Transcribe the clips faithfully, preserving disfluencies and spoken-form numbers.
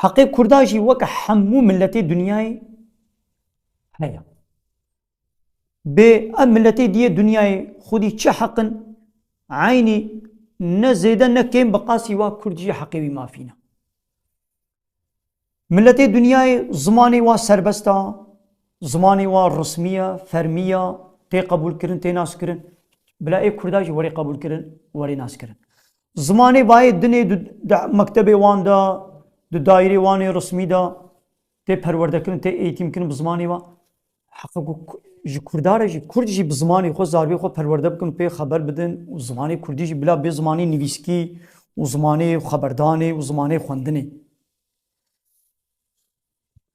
Heqê Kurda jî weke hemû miletê dinyayê heye. Bê em miletê diyê dinyayê xwedî çi heq in, eynî ne zêde ne kêm bi qasî wa Kurd jî heqê wî mafî ne. Miletê dinyayê zimanê wa serbest a, zimanê wa resmî ye, fermî ye, tê qebûlkirin, tê naskirin. Bila ê Kurda jî werê qebûlkirin, werê naskirin. Zimanê bayê dinê di, di mektebê wan de, di daîrê wan ê resmî de tê perwerdekirin, tê eğitimkirin bi zimanê wa. Heqa ku ku- ji Kurda re jî, Kurd jî bi zimanê xwe, zarvê xwe perwerde bikin û pê xeber bidin û zimanê Kurdî jî bila bê zimanê nivîskî û zimanê xeberdanê û zimanê xwendinê.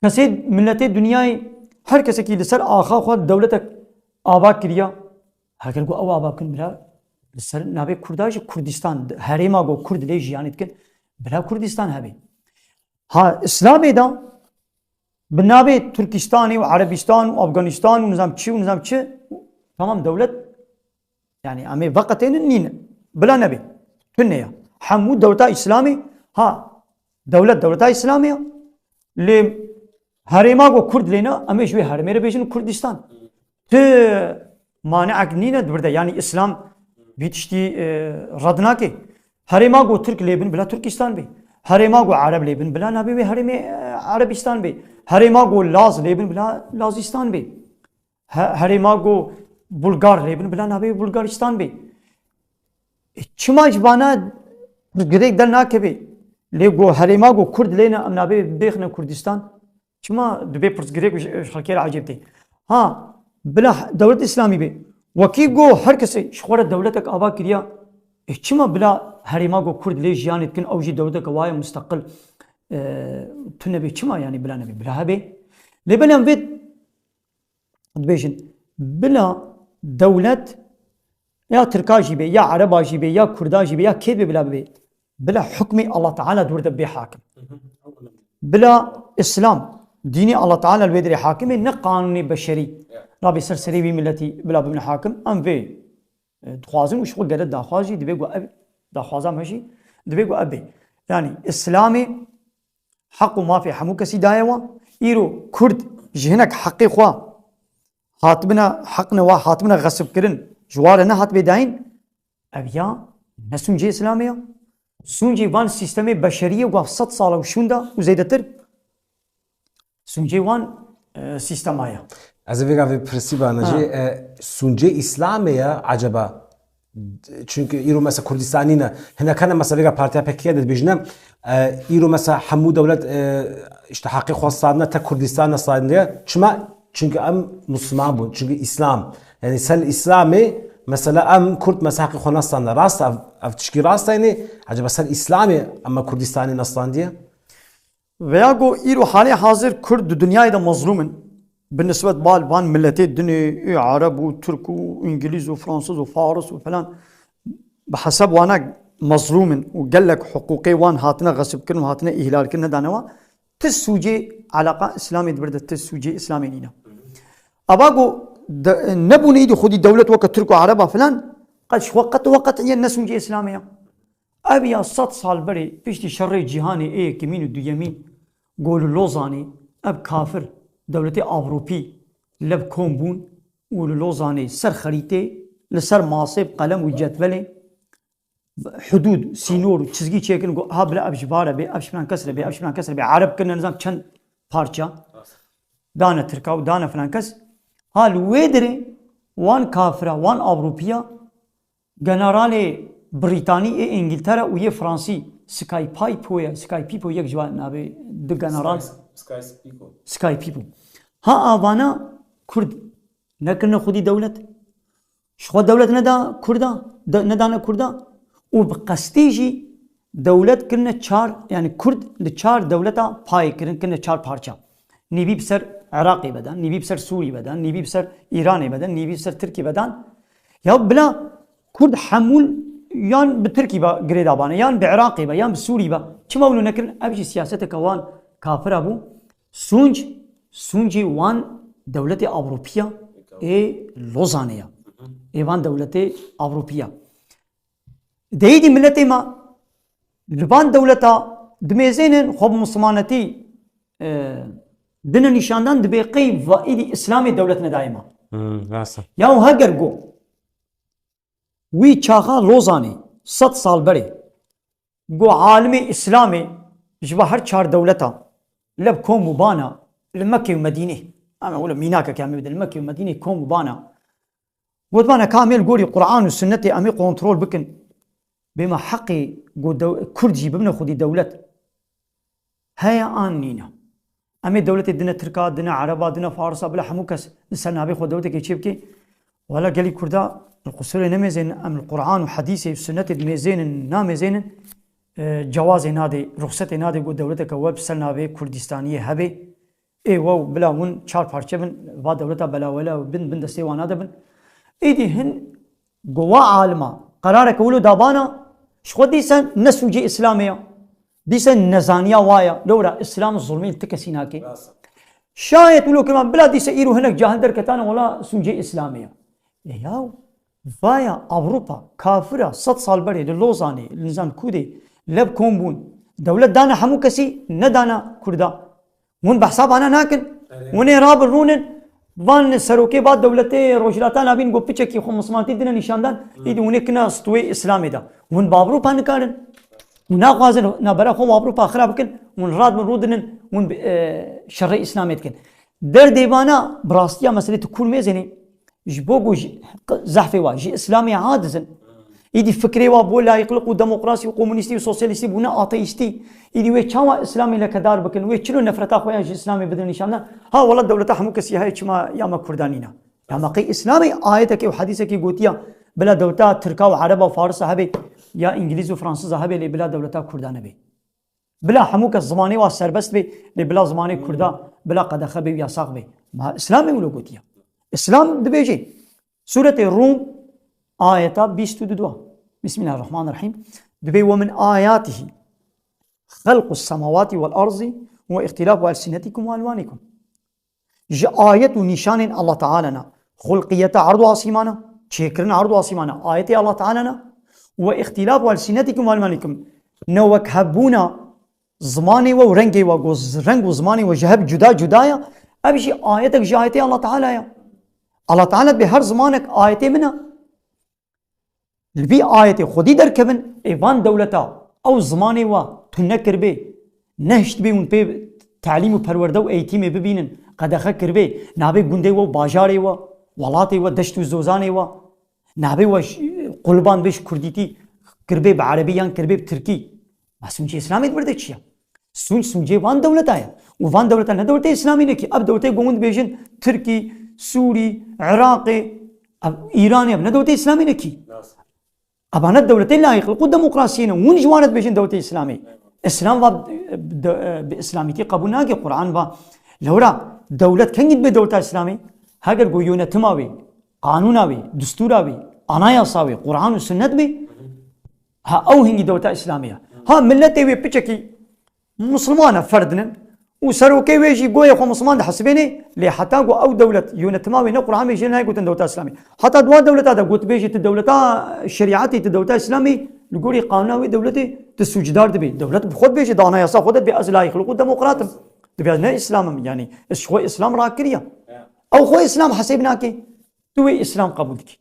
Kesê miletê dinyayê her kesekî li ser axa xwe dewletek ava kiriya. Heger ku ew ava bikin bila li ser navê Kurda jî Kurdistan, herêma ku Kurd lê jiyanê dikin, bila Kurdistan hebe. Ha, Îslamê de bi navê Tirkistanê û Erebistan û Afganistan û nizam çi û nizam çi, tamam dewlet, yani em ê veqetênin nîne. Bila nebe. Tune ya. Hemû dewleta Îslamê, ha, dewlet dewleta Îslamê ya. Lê herêma ku Kurd lê ne, em ê ji wê herêmê re bêjin Kurdistan. Ti maneek nîne di vir de. Yani Îslam vî tiştî, e, red nake. Herêma ku Tirk lê bin bila Tirkistan bê. Herêma ku Ereb lê bin bila nabê wê herêmê, e, Erebistan bê. Herêma ku Laz lê bin bila Lazistan bê. He-, herêma ku Bulgar lê bin bila nabê wê Bulgaristan bê. E, çima ji vana pirsgirêk dernakeve? Lê ku herêma ku Kurd lê ne em nabê bêxine Kurdistan. Çima dibê pirsgirêk ji, ji xelkê re ecêb tê? Ha, bila dewlet Îslamî bê. Wekî ku her kesê ji xwe re dewletek ava kiriya, e, çima bila herêma ku Kurd lê jiyanê dikin, ew jî dewleteke waye musteqil, e, tune bê? Çima yani bila nebê? Bila hebe. Lê belê em vê dibêjin, bila dewlet ya Tirka jî bê, ya Ereba jî bê, ya Kurda jî bê, ya kê bê bila bibê. Bila hukmê Allah Teala di wir de bê hakim. Bila Îslam, dînê Allah Teala li wê derê hakim e, ne qanûnê beşerî. Rabê ser serê wî miletî bila bibine hakim. Em vê, e, dixwazin û ji xwe gere daxwaz jî, divê ku ev daxwaza me jî, divê ku ev bê. Yani Îslamê heq û mafê hemû kesî daye wa. Îro Kurd ji hinek heqê xwe hatibine, heq ne wa hatibine xesibkirin, ji wa re nehatibê dayîn, ev ya ne sûncê Îslamê ya. Sûncê van sîstemê beşeriyê ku sed sal e û şûnda û zêdetir, sûncê wan, e, sîstema ya. Ez ê vêga vê pirsî bana Ha. jî, e, sûncê Îslamê ya eceba? Çünkü îro mesela Kurdistanî ne. Hinek hene mesela vêga partiya P K K de dibêjine, e, îro mesela hemû dewlet, e, işte heqê xwe standine, tek Kurdistan ne standiye. Çima? Çünkü em Müslüman bûn. Çünkü Îslam. Yani ser Îslamê mesela em Kurd mesela heqê xwe nestanda. Rast ev, ev tişkî rast e yani. Eceba ser Îslamê em Kurdistanî nestandiye? Veya ku îro halê hazir Kurd di dinyayê de mezlûm in. Bi nisbet bal van miletê dinê, ê Ereb û Tirk û Îngilîz û Fransiz û Faris û falan, bi hesab wana mezlûm in û gelek hiqûqê wan hatine xesibkirin û hatine îhlalkirin nedane wan. Ti sûcê eleqa Îslamê di vir de ti sûcê Îslamê nîne. Ava ku de, nebûne îdî xwedî dewlet weke Tirk û Ereba filan, qet ji xwe qet we qet'iyen ne sûcê Îslamê ya. Ev ya sed sal berê piştî şerê cîhanê ê yekemîn û duyemîn ku li Lozanê ev kafir dewletê Ewropî lev kom bûn û li Lozanê ser xerîtê, li ser masê bi qelem û cetvelê hudûd, sînor û çizgî çêkirin ku ha bila ev ji va re bê, ev ji filan kes re bê, ev ji filan kes re bê, Ereb kirine nizam çend parça, dane Tirka û dane filan kes. Ha li wê derê wan kafira, wan Ewropiya, generalê Brîtanî ê Îngiltere û yê Fransî, Skypipo ye, Skypipo yek ji wan navê du general. Sky, Skypipo. Skypipo. Ha avana Kurd nekirine xwedî dewlet. Ji xwe dewlet neda Kurda, de, nedane Kurda. Û bi qestî jî dewlet kirine çar, yani Kurd li çar dewleta payê kirin, kirine çar parça. Nîvî bi ser Iraqê vedan, nîvî bi ser Sûrî vedan, nîvî bi ser Îranê vedan, nîvî bi ser Tirkî vedan. Ya bila Kurd hemû yan bi Tirkî ve girêdabane, yan bi Iraqê ve, yan bi Sûrî ve. Çima wilo nekirin? Ev jî siyaseteke wan kafira bû. Sûnc, sûncê wan dewletê Ewropiya ê Lozanê ya. Ê van dewletê Ewropiya. Deyîdî miletê me li van dewleta Dimêzênin xwe bi Mislimanetî, e, dine nîşandan dibê qey va îdî Îslamê dewlet nedaye ma. Hmm, rast e. Ya heger go wî çaxa Lozanê sed sal berê go alimê Îslamê ji va her çar dewleta leb kom û bana li Mekke û Medînê. Em wilo mînakeke em ê bidin li Mekke û Medînê kom û bana. Gotbana ka em ê li gorî Quran û Sunnetê em ê kontrol bikin. Bê me heqê go dew-, Kurd jî bibine xwedî dewlet. Heye an nîne. Em ê dewletê dine Tirka, dine Ereba, dine Farisa, bila hemû kes li ser navê xwe dewletekê çê bike. Wela gelî Kurda li qusurê nemêzênin, em li Quran û Hedîsê û Sunnetê dimêzênin, namêzênin, e, cewazê nadê, ruxsetê nadê go dewleteke we bi ser navê Kurdistaniyê hebe. Ê, wow, bila hûn çar parçe bin, va dewleta belawela bin, bin destê wana de bin. Êdî hin go wa alima, qerareke wilo dabana, ji xwe dîsen ne sûcê Îslamê ya. Dîsen nezaniya wa ya. Lewra Îslam zulmê li ti kesî nake. Şayet wilo kirman, bila dîse îro hinek cahil derketane, wela sûcê Îslamê ya. Ê yaw, vaya Ewropa, kafira, sed sal berê, li Lozanê, li nizam Kudê, leb kom bûn. Dewlet dana hemû kesî, nedana Kurda. Hûn behsa vana nakin. Erê. Hûn ê rabin rûnin, van serokê va dewletê Rojhilata Navîn got piçekî xwe Mislimanetî dine nîşandan, Hmm. îdî hûn ê kina stûyê Îslamê de. Hûn bi Ewropa nikarin. Hûn naxwazin navbera xwe û Ewropa xira bikin, hûn radin rûdinin, hûn bi, e, şerê Îslamê dikin. Derdê vana bi rastiya meselê tu kûr mêzênê, ji bo ku ji, zehfê wa, ji Îslamê aciz in. Îdî fikrê wa bo layîqlik û demokrasî û komunîstî û sosyalîstî bûne ateîstî. Îdî wê çawa Îslamê lekedar bikin? Wê çilo nefreta xwe ya ji Îslamê bidin nîşandan? Ha, wela dewleta hemû kesî heye, çima ya me Kurda nîne? Ya me qey Îslamê ayetekê û hedîsekê gotiya, bila dewleta Tirka û Ereba û Farisa hebe, ya Îngilîz û Fransiza hebe, lê bila dewleta Kurda nebe. Bila hemû kes zimanê wa serbest be, lê bila zimanê Kurda, bila qedexe be û yasax be. Ma Îslamê wilo gotiya. Îslam dibêje, Sûretê Rûm, ayeta bîst û du. Bismillahirrahmanirrahîm. Dibê: "Ve min ayatihi xelqus semawati vel arzi ve ihtilafu elsinetikum ve elwanikum." Ji ayet û nîşanên Allah Teala ne. Xulqiyeta erd û asîmana, çêkirina erd û asîmana, ayetê Allah Teala ne. Ve ihtilafu elsinetikum ve elwanikum. Ne wek hebûna zimanê we û rengê we, ku z-, reng û zimanê we ji hev cuda cuda ya, ev jî ayetek ji ayetê Allah Teala ya. Allah Teala dibê her zimanek ayetê min e. Li vî ayetê xwedî derkevin, ê van dewleta ew zimanê wa tune kiribê, nehiştibê hûn pê telîm û perwerde û eğitimê bibînin, qedexe kiribê, navê gundê we û bajarê we, welatê we, deşt û zozanê we, navê we ş-, qulban bê ji kurdîtî kiribê bi erebî yan kiribê bi tirkî. Ma sûncê Îslamê di vir de çi ye? Sûnc, sûncê van dewleta ye. Û van dewleta ne dewletê Îslamî ne kî. Ev dewletê ku hûn dibêjin Tirkî, Sûrî, Iraqê, ev Îranê, ev ne dewletê Îslamî ne kî. Rast. Eva ne dewletê layîqlik û demokrasiyê ne. Hûn ji wan re dibêjin dewletê Îslamî. Îslam va, de, bi Îslamîtî qebûl nake. Quran va. Lewra dewlet kengî dibe dewleta Îslamî? Heger ku yönetima wê, qanûna wê, distûra wê, anayasa wê, Quran û sunnet bê, ha ew hingî dewleta Îslamî ye. Ha miletê wê piçekî Musulman e, ferdin in. Û serokê wê jî goyê xwe Musulman dihesibênê, lê heta ku ew dewlet, yönetima wê ne Quran bêjê, nayê gotin dewleta Îslamî. Heta di wan dewleta de got bêjî tu dewleta şerîetê, tu dewleta Îslamî, li gorî qanûna wê dewletê tu sûcdar dibî. Dewlet bi xwe dibêje, di anayasa xwe de dibê ez layîqlik û demokrat im. Dibê ez ne Îslam im, yanî ez ji xwe Îslam rakiriye. Ew xwe Îslam hesêb nake. Tu wê Îslam qebûl dikî.